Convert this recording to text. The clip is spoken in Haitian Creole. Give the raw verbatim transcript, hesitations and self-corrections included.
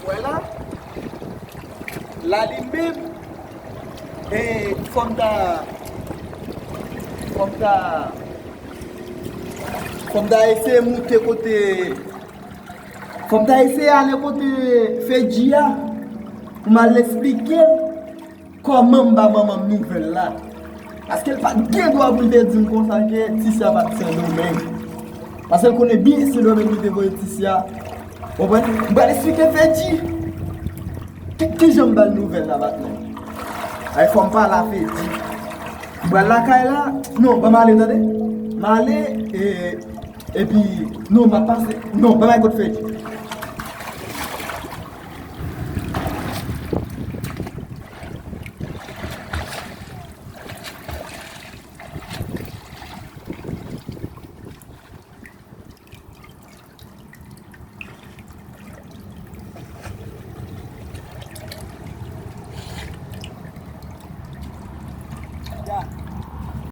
Wè la, la li menm, e fò m ta, fò m ta, fò m ta eseye moute kote, fò m ta eseye ale kote Fedji a, pou m al esplike l kòman m ba manman m nouvèl la. Paske l pa t gen dwa pou l te di m konsa ke Tisya pa t Sendomeng. Paske l konnen byen Sendomeng li te voye Tisya. Konprann? M pral esplike Fedji. Ki, ki jan m ba l nouvèl la, patnè? Ay, fò m pale a Fedji. M pral lakay la. Non, ban m ale, tande. M ale, e, epi, non, m ap pase. Non, ban m al kot Fedji.